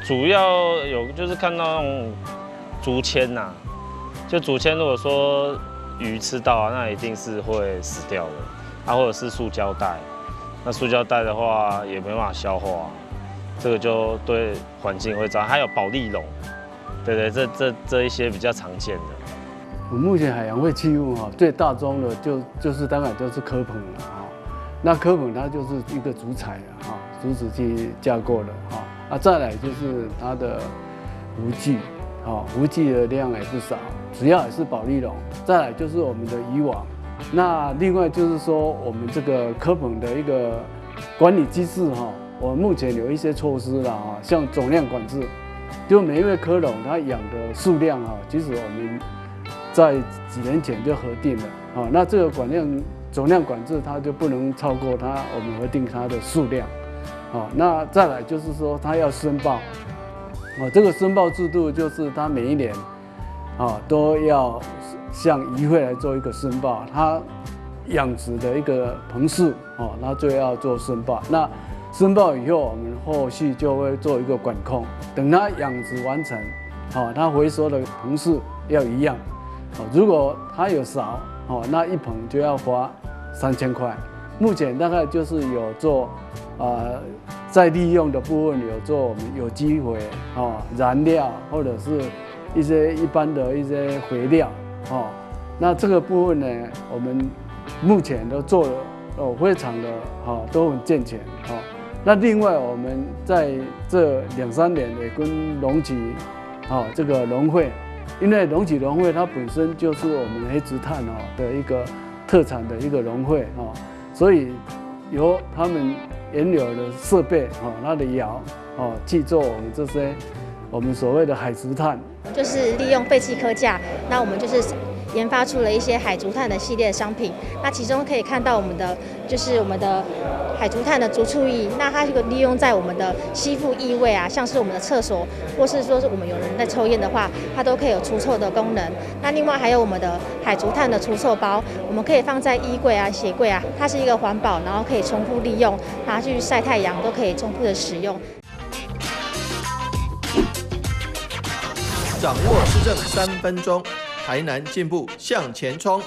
主要有就是看到那種竹籤吶，就竹籤如果說魚吃到啊，那一定是會死掉的。啊，或者是塑膠袋，那塑膠袋的話也沒辦法消化，這個就對環境會造成。還有保麗龍，對對，這一些比較常見的。我目前海洋廢棄物哈，最大宗的就是當然就是蚵棚了哈。那蚵棚它就是一個竹材哈，竹子去架構的哈。啊，再來就是它的浮具，哈，浮具的量也不少，主要也是保麗龍。再來就是我們的漁網。那另外就是說，我們這個蚵棚的一個管理機制哈，我們目前有一些措施了哈，像總量管制，就每一位蚵農他養的數量哈，其實我們在幾年前就核定了，啊，那這個總量管制，它就不能超過它我們核定它的數量，好，那再來就是說它要申報，啊，這個申報制度就是它每一年，啊，都要向漁會來做一個申報，它養殖的一個棚數，哦，那就要做申報。那申報以後，我們後續就會做一個管控，等它養殖完成，哦，它回收的棚數要一樣，哦，如果它有少，哦，那一棚就要花3000塊。目前大概就是有做，再利用的部分有做我們有機肥，哦，燃料或者是一些一般的一些肥料，哦，那這個部分呢，我們目前都做了哦，非常的好，都很健全，哦。那另外我們在這兩三年也跟龍崎，哦，這個農會，因為龍崎農會它本身就是我們黑竹炭哦的一個特產的一個農會哦，所以由他們原有的設備哦，它的窯哦去做我們這些我們所謂的海竹炭，就是利用廢棄蚵架，那我們就是研發出了一些海竹炭的系列商品。那其中可以看到我們的就是我們的海竹炭的除臭液，那它這個利用在我們的吸附異味啊，像是我們的廁所，或是說是我們有人在抽菸的話，它都可以有除臭的功能。那另外還有我們的海竹炭的除臭包，我們可以放在衣櫃啊、鞋櫃啊，它是一個環保，然後可以重複利用，拿去曬太陽都可以重複的使用。掌握施政3分鐘，台南進步向前衝。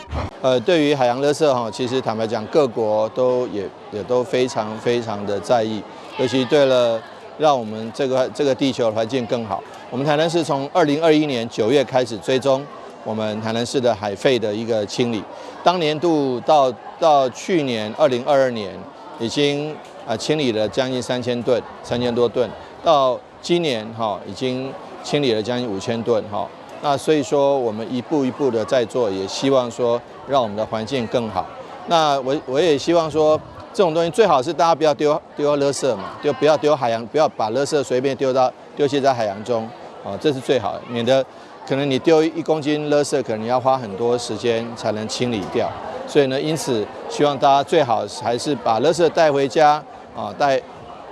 對於海洋垃圾哈，其實坦白講，各國都也都非常非常的在意，尤其對了讓我們這個地球環境更好。我們台南市從2021年9月開始追蹤我們台南市的海廢的一個清理，當年度到去年2022年已經清理了將近3000噸，3000多噸，到今年哈已經清理了將近5000噸哈。那所以說，我們一步一步的在做，也希望說讓我們的環境更好。那我也希望說，這種東西最好是大家不要丟垃圾嘛，就不要丟海洋，不要把垃圾隨便丟棄在海洋中，啊，這是最好的，免得可能你丟1公斤垃圾，可能你要花很多時間才能清理掉。所以呢，因此希望大家最好還是把垃圾帶回家，啊，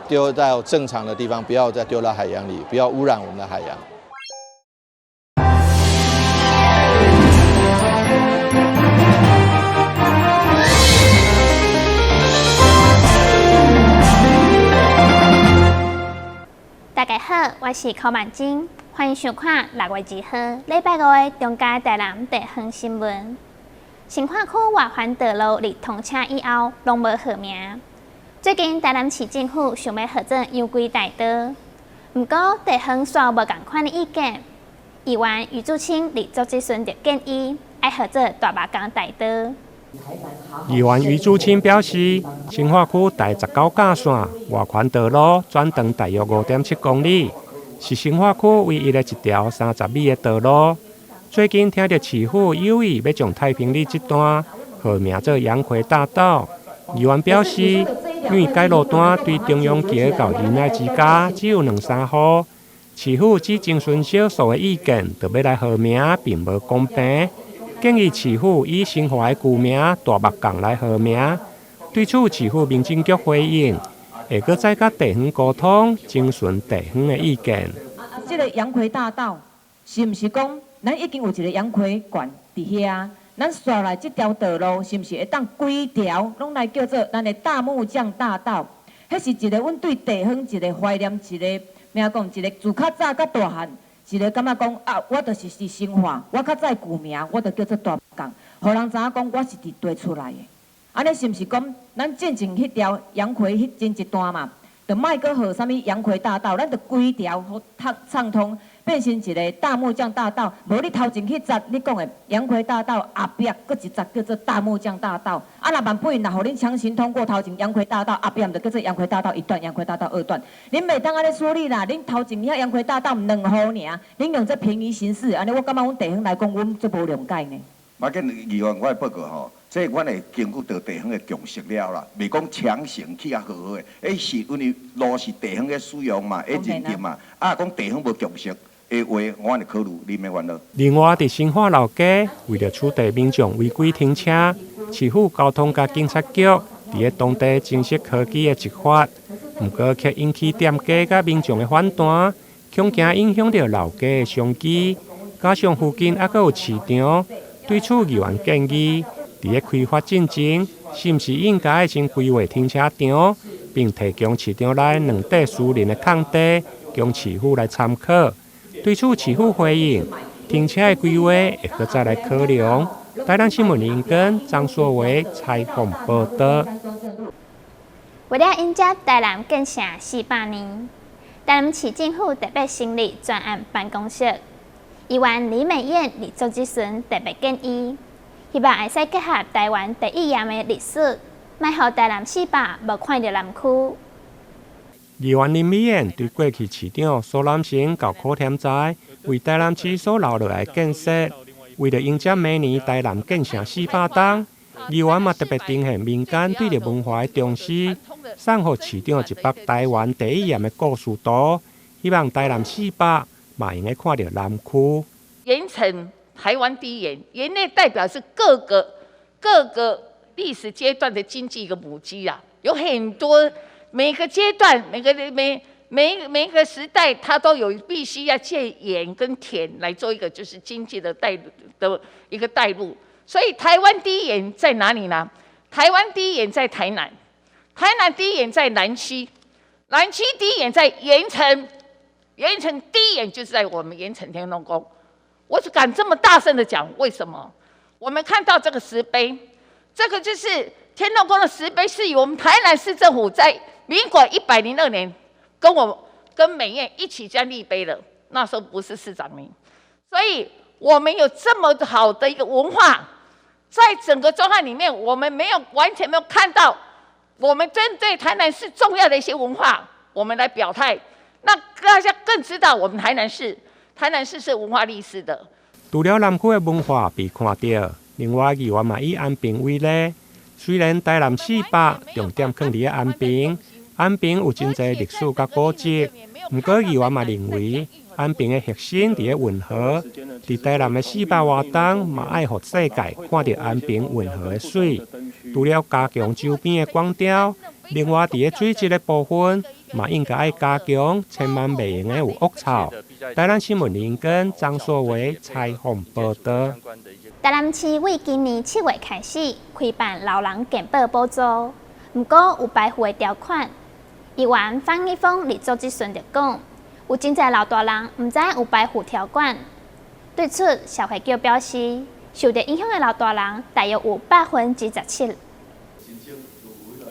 丟到正常的地方，不要再丟到海洋裡，不要污染我們的海洋。大家好，我是柯曼晶，歡迎收看6月2號禮拜五的中嘉台南地方新聞。新化區外環道路佇通車以後，攏無號名。最近台南市政府想欲號做陽葵大道，毋過地方煞無仝款的意見。議員余祖清佇做質詢就建議，愛號做大目江大道。議員余祖清表示，新化區第19甲線外環道路全長大約5.7公里，是新化區唯一的一條30米的道路。最近聽著市府有意欲將太平里這段號名做陽葵大道，議員表示，因為該路段對中央橋到仁愛之家只有兩三戶，市府只徵詢少數的意見，就欲來號名，並無公平。建議市府以新化的舊名大目江來號名。對此，市府民政局回應，會閣再佮地方溝通，徵詢地方的意見。這個陽葵大道是毋是講，咱已經有一個陽葵館佇遐？咱紲來這條道路是毋是會當規條攏來叫做咱的大木匠大道？彼是一個阮對地方一個懷念，一個名講一个自較早甲大漢，一个感覺講啊，我就是佇新化，我較早舊名，我就叫做大木匠，予人知影講我是佇地出來的。按呢是毋是講，咱進前彼條楊奎彼陣一段嘛，就莫閣號啥物楊奎大道，咱就規條予暢通，變成一个大木匠大道。無你頭前彼節你講的楊奎大道後壁閣一節叫做大木匠大道。啊，若萬不若予恁強行通過頭前楊奎大道，後壁毋就叫做楊奎大道一段、楊奎大道二段。恁袂當按呢處理啦，恁頭前遐楊奎大道兩號爾，恁用這便宜行事，按呢我感覺阮地方來講，阮足無諒解呢。無緊，議員我的報告吼，這阮會根據著地方的共識了啦，袂講強行去遐好好的，是因為路是地方的使用嘛，會認定嘛，啊，講地方無共識的話，我會考慮，你免煩惱。另外，佇新化老街，為著取締民眾違規停車，市府交通佮警察局佇咧當地增設科技的執法，毋過卻引起店家佮民眾的反彈，恐驚影響著老街的商機，加上附近猶閣有市場。對此，議員建議，佇咧開發進前，是毋是應該先規劃停車場，並提供市場內兩塊私人的空地，供市府來參考。對此，市府回應，停車的規劃會閣再來考量。台南新聞林根張碩偉採訪報導。為了迎接台南建城400年，台南市政府特別成立專案辦公室。議員李美燕佇做質詢特別建議，希望會使結合台灣第一鹽的歷史，莫予台南400無看著南區。議員林美燕對過去市長蘇南成佮柯添財為台南市所留落來的建設，為著迎接明年台南建城400冬，議員嘛特別呈現民間對著文化的重視，送予市長一幅台灣第一鹽的故事圖，希望台南四百嘛會用看著南區。鹽埕台灣第一鹽，鹽呢代表是各個歷史階段的經濟一個母機啊，有很多每個階段每個每每每個時代，它都有必須要借鹽跟田來做一個就是經濟的帶的一個帶路。所以台灣第一鹽在哪裡呢？台灣第一鹽在台南，台南第一鹽在南區，南區第一鹽在鹽埕，鹽埕第一鹽就是在我們鹽埕天後宮。我只敢這麼大聲的講，為什麼？我們看到這個石碑，這個就是天後宮的石碑，是由我們台南市政府在民國102年跟我跟美燕一起將立碑的，那時候不是市長您，所以我們有這麼好的一個文化，在整個專案裡面，我們沒有完全沒有看到，我們針對台南市重要的一些文化，我們來表態，那大家更知道我們台南市。台南市是文化歷史的。除了南區的文化被看著，另外議員嘛以安平為例。雖然台南四百重點囥佇咧安平，安平有真濟歷史佮古蹟，毋過議員嘛認為安平的核心佇咧運河，佇台南的四百活動嘛愛予世界看著安平運河的媠。除了加強周邊的廣雕，另外佇咧水質的部分嘛應該愛加強，千萬袂用得有惡臭。台南新聞林根張碩偉採訪報導。台南市為今年7月開始開辦老人健保補助，毋過有排付的條款。議員方一峰佇做質詢就講，有真濟老大人毋知有排付條款。對此，社會局表示，受著影響的老大人大約有17%。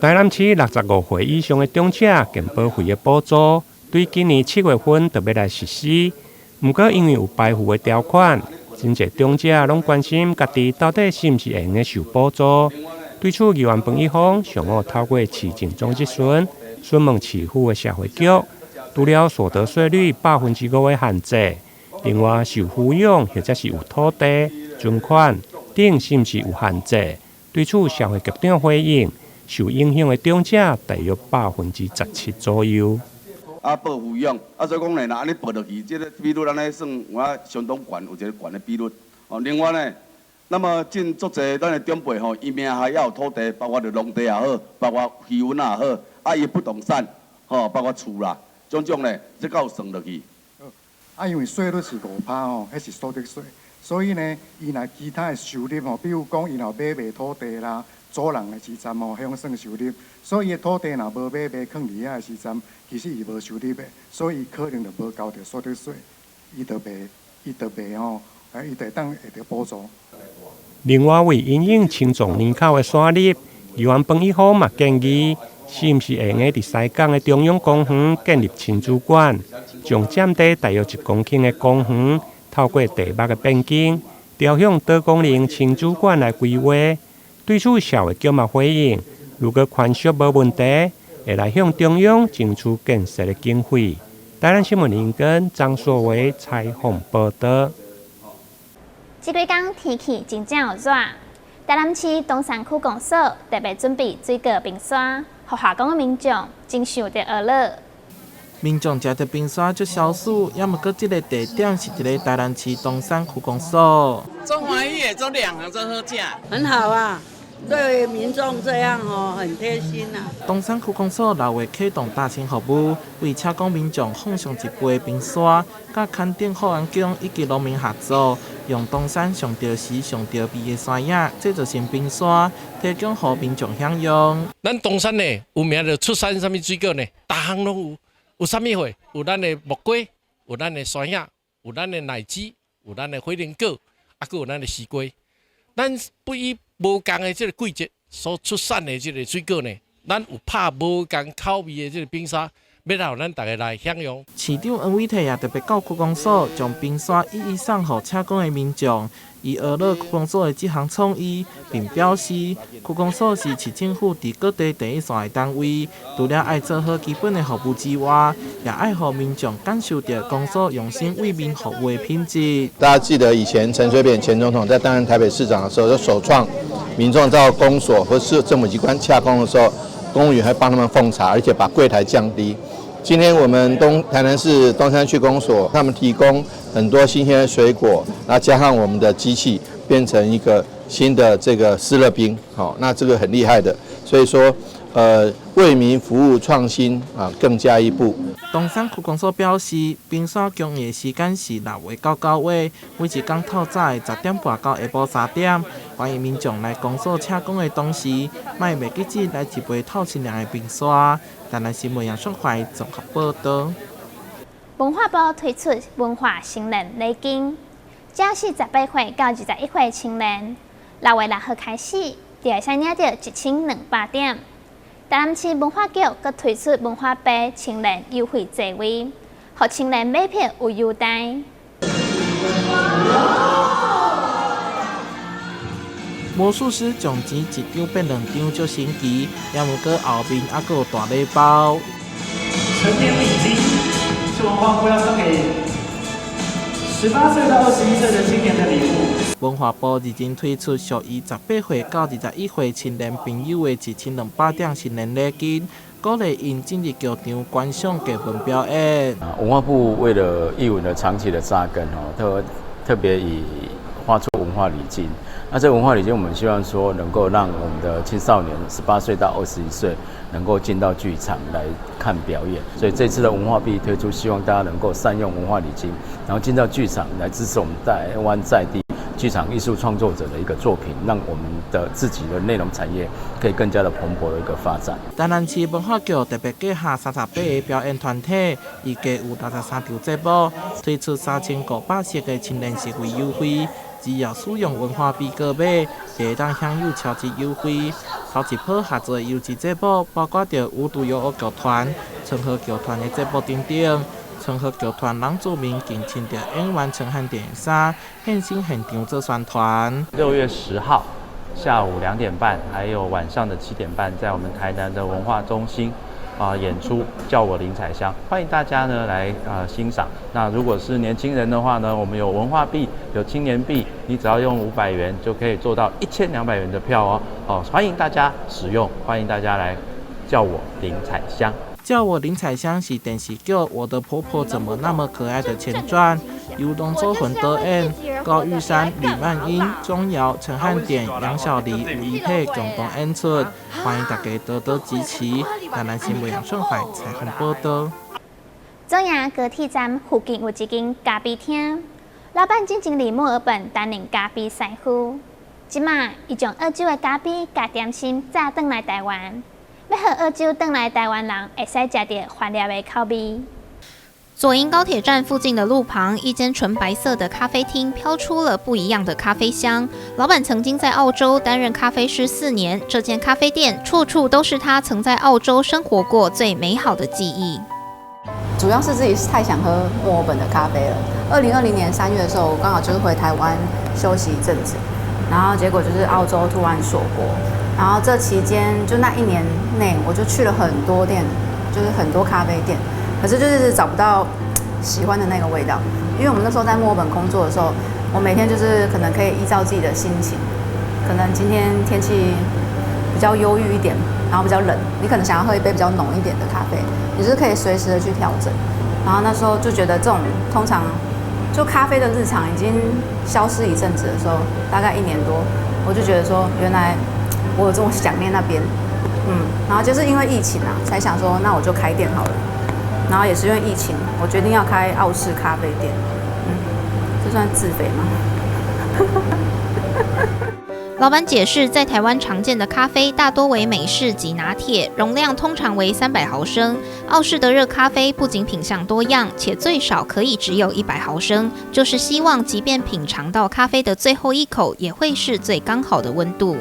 台南市65歲以上的長者健保費的補助，對今年7月份就欲來實施。毋過因為有排付的條款，真濟長者攏關心家己到底是毋是會用得受補助。對此，議員彭一峰上午透過市政總質詢，詢問市府的社會局，除了所得稅率5%的限制，另外受撫養或者是有土地、存款等，是毋是有限制？對此，社會局長回應，受影響的長者大約17%左右。啊，報撫養，啊，所以講呢，若按呢報落去，這个比率按呢算有影相當懸，有一个懸的比率。哦，另外呢，那麼真足濟咱的長輩吼，伊名下也有土地，包括著農地也好，包括漁塭也好，啊，伊不動產，吼，包括厝啦，種種呢，這敢有算落去？啊，因為稅率是5%吼，彼是所得稅，所以呢，伊若其他的收入吼，比如講伊若買賣土地啦，租人的時陣吼，彼種算收入。所以伊的土地若無買賣，囥佇遐的時陣，其實伊無收入的，所以伊可能就無交著所得稅，伊就袂吼，伊就會當會著補助。另外，為因應青壯年口的徙入，議員彭一峰嘛建議，是毋是會用佇西港的中央公園建立親子館，將佔地大約1公頃的公園，透過地目的變更，朝向多功能親子館來規劃。對此社會局嘛回應，如果權屬無問題，會來向中央爭取建設的經費。台南新聞林根張碩偉採訪報導。這幾工天氣真正有熱，台南市東山區公所特別準備水果冰沙，予下崗的民眾真受著娛樂。民眾食著冰沙足消暑，猶毋過這个地點是佇咧台南市東山區公所。足歡喜的，足涼啊，足好食。很好啊，對民眾這樣哦，很貼心啊。東山區公所6月啟動大清服務，為車公民眾奉上一杯冰沙，佮崁頂福安宮以及農民合作，用東山上著時上著味的山葉製作成冰沙，提供予民眾享用。咱東山呢有名就出產啥物水果呢？逐項攏有，有啥物貨？有咱的木瓜，有咱的山葉，有咱的奶子，有咱的火龍果，啊，閣有咱的西瓜。咱不以無仝的這個季節所出產的這個水果呢，咱有拍無仝口味的這個冰沙，欲來予咱逐家來享用。市長黃偉哲也特別到區公所，將冰沙一一送予車公的民眾。伊呵咾區公所的這項創意，並表示區公所是市政府佇各地第一線的單位，除了愛做好基本的服務之外，也愛予民眾感受著公所用心為民服務的品質。大家記得以前陳水扁前總統在擔任台北市長的時候，就首創民眾到公所或是政府機關洽公的時候，公務員還幫他們奉茶，而且把櫃台降低。今天我們台南市東山區公所，他們提供很多新鮮的水果，那加上我們的機器，變成一個新的這個思樂冰，好，那這個很厲害的。所以說，為民服務創新啊，更加一步。東山區公所表示，冰沙供應的時間是6月到9月，每一工透早的10點半到下晡3點，歡迎民眾來公所請講的同時，莫袂記得來一杯透心涼的冰沙。台南新聞楊淑懷綜合報導。文化部推出文化新年禮金，只要是18歲到21歲青年，6月6號開始就會使領著1200點。台南市文化局閣推出文化幣青年優惠座位，予青年買票有優待。魔術師將錢一張變兩張，足神奇，也毋過後面猶閣有大禮包。成年禮金是文化部要送給18歲到21歲的青年的禮物。文化部日前推出屬於18歲到21歲青年朋友的1200點新年禮金，鼓勵𪜶進入劇場觀賞藝文表演。文化部為了藝文的長期的紮根，哦，特別以發出文化禮金。那這文化禮金，我們希望說能夠讓我們的青少年18歲到21歲能夠進到劇場來看表演。所以這次的文化幣推出，希望大家能夠善用文化禮金，然後進到劇場來支持我們台灣在地劇場藝術創作者的一個作品，讓我們的自己的內容產業可以更加的蓬勃的一個發展。台南市文化局特別旗下38個表演團體，預計有63場節目，推出3500個青年實惠優惠。只要使用文化幣購買，就會當享有超級優惠。頭一波合作的優質節目，包括著無獨有偶劇團、春和劇團的節目等等。春和劇團郎祖筠更穿著演員陳漢典的衫，現身現場做宣傳。6月10號下午2點半，還有晚上的7點半，在我們台南的文化中心演出，叫我林采香，歡迎大家呢來欣賞。那如果是年輕人的話呢，我們有文化幣，有青年幣，你只要用500元就可以做到1200元的票哦。好，歡迎大家使用，歡迎大家來叫我林采香。叫我林采香是電視劇《我的婆婆怎麼那麼可愛》的前傳，由龍祖魂導演，高玉山、呂曼英、鍾瑤、陳漢典、楊小黎、吳怡佩共同演出，歡迎大家多多支持。台南新聞楊順懷採訪報導。左營高鐵站附近有一間咖啡廳，老闆進前佇墨爾本擔任咖啡師傅，這馬伊將澳洲的咖啡佮點心載轉來台灣，欲予澳洲轉來台灣人會使食著歡樂的口味。左營高鐵站附近的路旁，一間純白色的咖啡廳飄出了不一樣的咖啡香。老闆曾經在澳洲擔任咖啡師4年，這間咖啡店處處都是他曾在澳洲生活過最美好的記憶。主要是自己太想喝墨爾本的咖啡了。2020年3月的時候，我剛好就是回台灣休息一陣子，然後結果就是澳洲突然鎖國，然後這期間就那一年內，我就去了很多店，就是很多咖啡店。可是就是找不到喜歡的那個味道，因為我們那時候在墨爾本工作的時候，我每天就是可能可以依照自己的心情，可能今天天氣比較憂鬱一點，然後比較冷，你可能想要喝一杯比較濃一點的咖啡，你是可以隨時的去調整。然後那時候就覺得這種通常就咖啡的日常已經消失一陣子的時候，大概一年多，我就覺得說原來我有這麼想念那邊，然後就是因為疫情啊，才想說那我就開店好了。然後也是因為疫情，我決定要開澳式咖啡店。這算自肥嗎？老闆解釋，在台灣常見的咖啡大多為美式及拿鐵，容量通常為300毫升。澳式的熱咖啡不僅品項多樣，且最少可以只有100毫升，就是希望即便品嘗到咖啡的最後一口，也會是最剛好的溫度。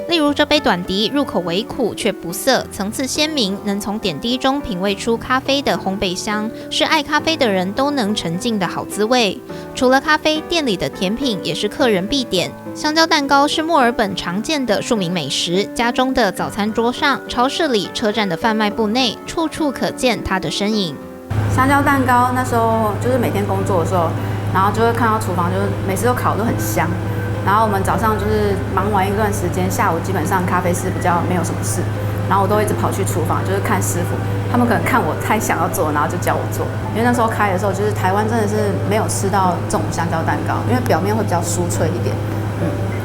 例如這杯短笛，入口微苦卻不澀，層次鮮明，能從點滴中品味出咖啡的烘焙香，是愛咖啡的人都能沉浸的好滋味。除了咖啡，店裡的甜品也是客人必點。香蕉蛋糕是墨爾本常見的庶民美食，家中的早餐桌上、超市裡、車站的販賣部內，處處可見它的身影。香蕉蛋糕那時候就是每天工作的時候，然後就會看到廚房，就是每次都烤得很香。然後我們早上就是忙完一段時間，下午基本上咖啡師比較沒有什麼事，然後我都一直跑去廚房，就是看師傅，他們可能看我太想要做，然後就教我做。因為那時候開的時候，就是台灣真的是沒有吃到這種香蕉蛋糕，因為表面會比較酥脆一點，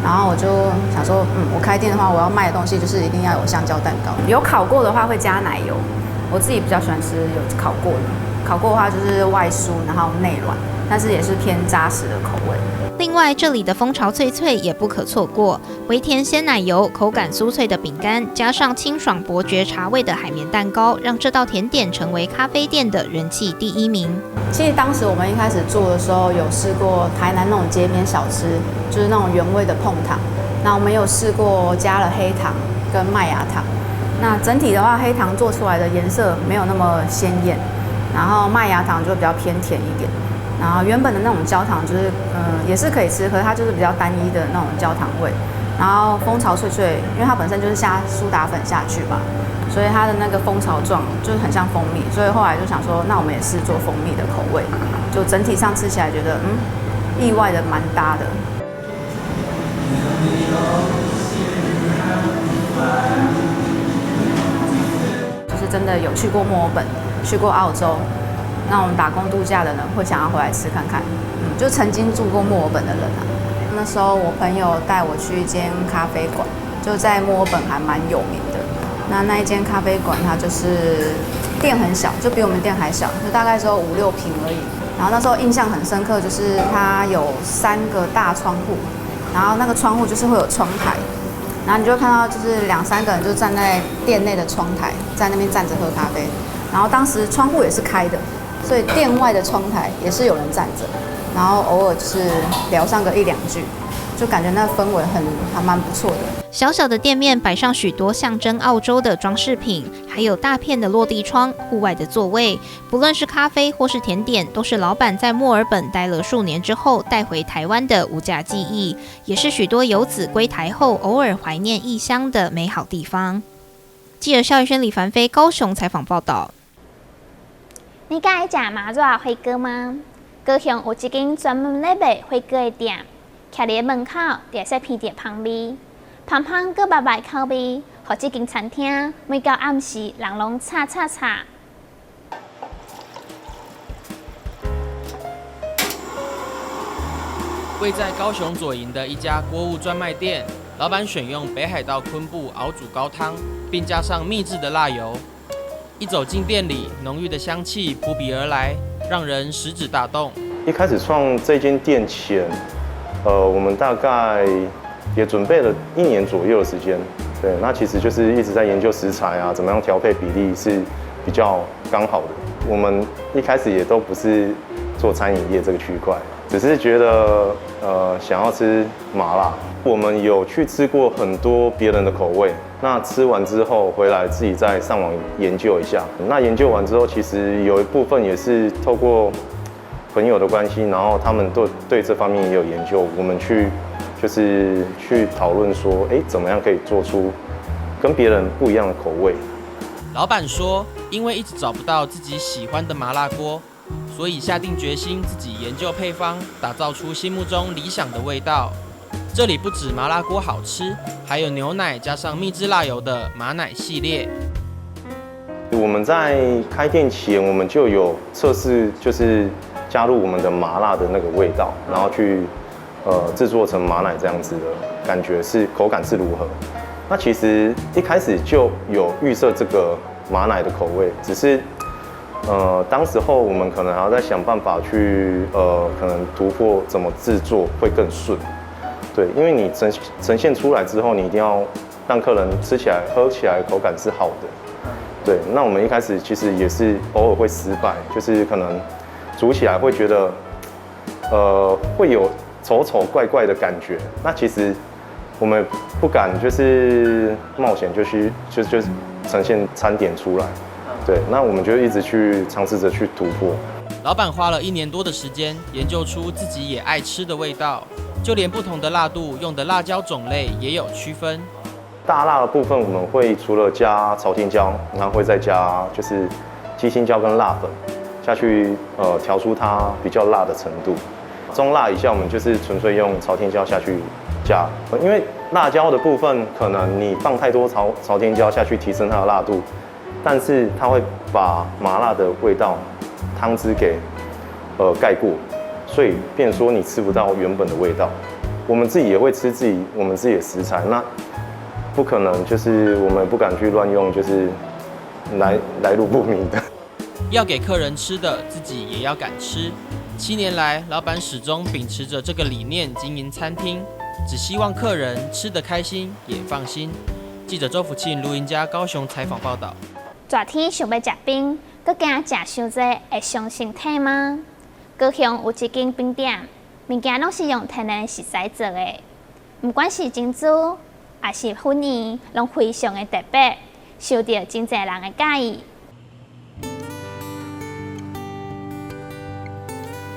然後我就想說，我開店的話，我要賣的東西就是一定要有香蕉蛋糕。有烤過的話會加奶油，我自己比較喜歡吃有烤過的，烤過的話就是外酥然後內軟，但是也是偏紮實的口味。另外，這裡的蜂巢脆脆也不可錯過，微甜鮮奶油、口感酥脆的餅乾，加上清爽伯爵茶味的海綿蛋糕，讓這道甜點成為咖啡店的人氣第一名。其實當時我們一開始做的時候，有試過台南那種街邊小吃，就是那種原味的椪糖。那我們有試過加了黑糖跟麥芽糖。那整體的話，黑糖做出來的顏色沒有那麼鮮豔，然後麥芽糖就比較偏甜一點。然後原本的那種焦糖就是，也是可以吃，可是它就是比較單一的那種焦糖味。然後蜂巢脆脆，因為它本身就是下蘇打粉下去嘛，所以它的那個蜂巢狀就是很像蜂蜜，所以後來就想說，那我們也試做蜂蜜的口味，就整體上吃起來覺得，意外的蠻搭的。就是真的有去過墨爾本，去過澳洲。那我們打工度假的人會想要回來吃看看，就曾經住過墨爾本的人啊。那時候我朋友帶我去一間咖啡館，就在墨爾本還蠻有名的。那一間咖啡館，它就是店很小，就比我們店還小，就大概只有5、6坪而已。然後那時候印象很深刻，就是它有3個大窗戶，然後那個窗戶就是會有窗台，然後你就會看到就是2、3個人就站在店內的窗台，在那邊站着喝咖啡。然後當時窗戶也是開的。所以店外的窗台也是有人站着，然後偶爾就是聊上個1、2句，就感覺那氛圍還蠻不錯的。小小的店面擺上許多象徵澳洲的裝飾品，還有大片的落地窗、戶外的座位。不論是咖啡或是甜點，都是老闆在墨爾本待了數年之後帶回台灣的無價記憶，也是許多遊子歸台後偶爾懷念異鄉的美好地方。記者蕭宇軒、李凡飛高雄採訪報道。你佮愛食麻辣火鍋嗎？高雄有一間專門咧賣火鍋的店，徛佇門口就會使聞著芳味，芳芳閣捌捌的口味，予這間餐廳每到暗時人攏吵吵吵。位在高雄左營的一家鍋物專賣店，老闆選用北海道昆布熬煮高湯，並加上秘製的辣油。一走進店裡，濃郁的香氣撲鼻而來，讓人食指大動。一开始创这间店前，我们大概也准备了一年左右的时间。对，那其实就是一直在研究食材啊，怎么样调配比例是比较刚好的。我们一开始也都不是做餐饮业这个区块，只是觉得想要吃麻辣。我们有去吃过很多别人的口味，那吃完之后回来自己再上网研究一下。那研究完之后，其实有一部分也是透过朋友的关系，然后他们都对这方面也有研究，我们去就是去讨论说，哎，怎么样可以做出跟别人不一样的口味。老板说，因为一直找不到自己喜欢的麻辣锅，所以下定决心自己研究配方，打造出心目中理想的味道。这里不止麻辣锅好吃，还有牛奶加上秘制辣油的麻奶系列。我们在开店前，我们就有测试，就是加入我们的麻辣的那个味道，然后去制作成麻奶这样子的感觉是口感是如何。那其实一开始就有预设这个麻奶的口味，只是当时候我们可能还要再想办法去可能突破怎么制作会更顺。对，因为你呈现出来之后，你一定要让客人吃起来、喝起来口感是好的。对，那我们一开始其实也是偶尔会失败，就是可能煮起来会觉得，会有丑丑怪怪的感觉。那其实我们不敢就是冒险，就去就呈现餐点出来。对，那我们就一直去尝试着去突破。老板花了一年多的时间研究出自己也爱吃的味道，就连不同的辣度用的辣椒种类也有区分。大辣的部分我们会除了加朝天椒，然后会再加就是鸡心椒跟辣粉下去，调出它比较辣的程度。中辣以下我们就是纯粹用朝天椒下去加，因为辣椒的部分可能你放太多朝天椒下去提升它的辣度，但是它会把麻辣的味道汤汁给盖过，所以变成说你吃不到原本的味道。我们自己也会吃我们自己的食材，那不可能就是我们不敢去乱用，就是来路不明的。要给客人吃的，自己也要敢吃。7年来，老板始终秉持着这个理念经营餐厅，只希望客人吃得开心也放心。记者周福庆、卢云家高雄采访报道。热天想欲食冰，阁惊食伤济会伤身体吗？高雄有一间冰店，物件攏是用天然食材做的，毋管是珍珠，抑是粉圓，攏非常的特別，受著真濟人的佮意。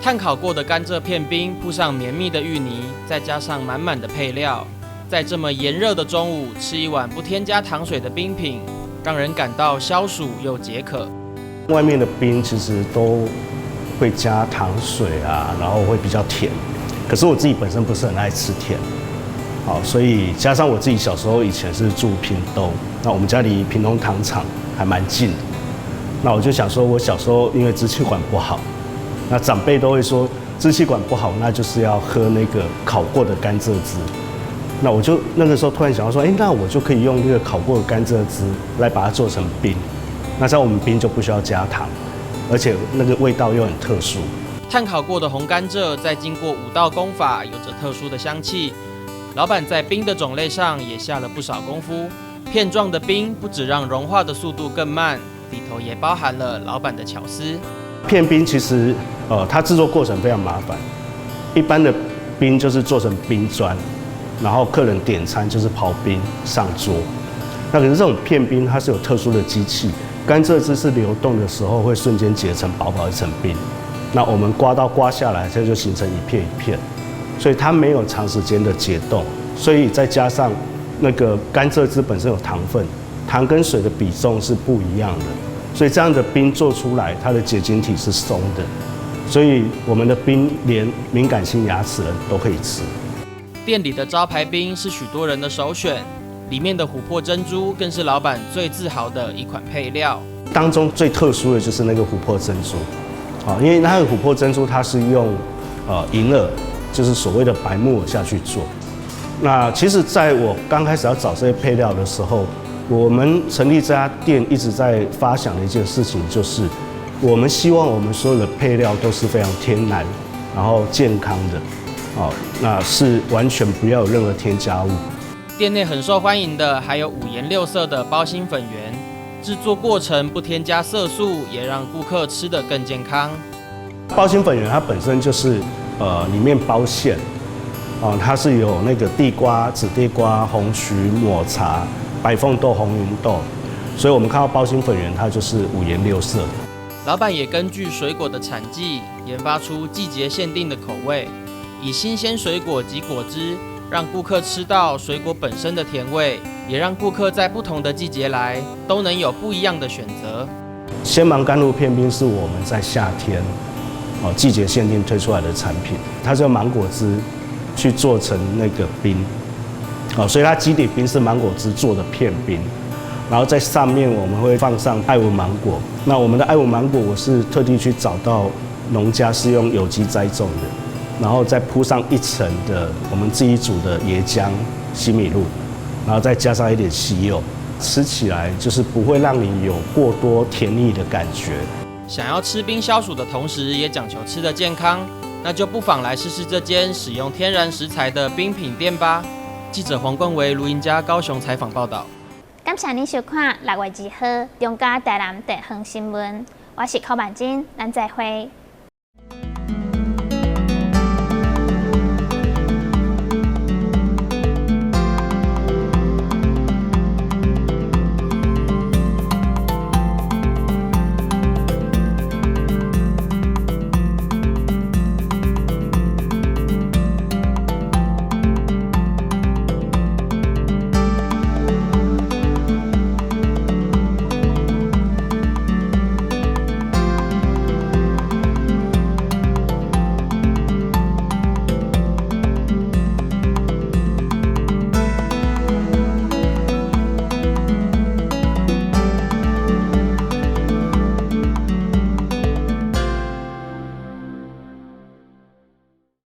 炭烤過的甘蔗片冰，鋪上綿密的芋泥，再加上滿滿的配料，在這麼炎熱的中午，吃一碗不添加糖水的冰品，讓人感到消暑又解渴。外面的冰其實都會加糖水啊，然後會比較甜。可是我自己本身不是很愛吃甜，好，所以加上我自己小時候以前是住屏東，那我們家離屏東糖廠還蠻近的。那我就想說，我小時候因為支氣管不好，那長輩都會說支氣管不好，那就是要喝那個烤過的甘蔗汁。那我就那個時候突然想到說，哎，那我就可以用那個烤過的甘蔗汁來把它做成冰。那這樣我們冰就不需要加糖，而且那個味道又很特殊。炭烤過的紅甘蔗在經過5道工法，有着特殊的香氣。老闆在冰的種類上也下了不少功夫。片狀的冰不只讓融化的速度更慢，裡頭也包含了老闆的巧思。片冰其實，它製作過程非常麻煩。一般的冰就是做成冰磚，然後客人點餐就是刨冰上桌。那可是這種片冰，它是有特殊的機器，甘蔗汁是流動的時候會瞬間結成薄薄一層冰。那我們刮刀刮下來，這就形成一片一片，所以它沒有長時間的解凍。所以再加上那個甘蔗汁本身有糖分，糖跟水的比重是不一樣的，所以這樣的冰做出來，它的結晶體是鬆的。所以我們的冰連敏感性牙齒人都可以吃。店裡的招牌冰是許多人的首選，裡面的琥珀珍珠更是老闆最自豪的一款配料。當中最特殊的就是那個琥珀珍珠，啊，因為那個琥珀珍珠它是用銀耳，就是所謂的白木耳下去做。那其實在我剛開始要找這些配料的時候，我們成立這家店一直在發想的一件事情就是，我們希望我們所有的配料都是非常天然，然後健康的，哦，那是完全不要有任何添加物。店內很受歡迎的還有五顏六色的包心粉圓，製作過程不添加色素，也讓顧客吃得更健康。包心粉圓它本身就是裡面包餡，哦，它是有那個地瓜、紫地瓜、紅曲、抹茶、白鳳豆、紅芸豆，所以我們看到包心粉圓，它就是五顏六色。老闆也根據水果的產季，研發出季節限定的口味，以新鮮水果及果汁，讓顧客吃到水果本身的甜味，也讓顧客在不同的季節來，都能有不一樣的選擇。鮮芒甘露片冰是我們在夏天哦季節限定推出來的產品，它是用芒果汁去做成那個冰，哦，所以它基底冰是芒果汁做的片冰，然後在上面我們會放上愛文芒果。那我們的愛文芒果，我是特地去找到農家是用有機栽種的，然後再鋪上一層的我們自己煮的椰漿、西米露，然後再加上一點西柚，吃起來就是不會讓你有過多甜膩的感覺。想要吃冰消暑的同時，也講求吃得健康，那就不妨來試試這間使用天然食材的冰品店吧。記者黃冠維、盧英家高雄採訪報道。感謝您收看六月二號中嘉台南地方新聞，我是柯曼真，咱再會。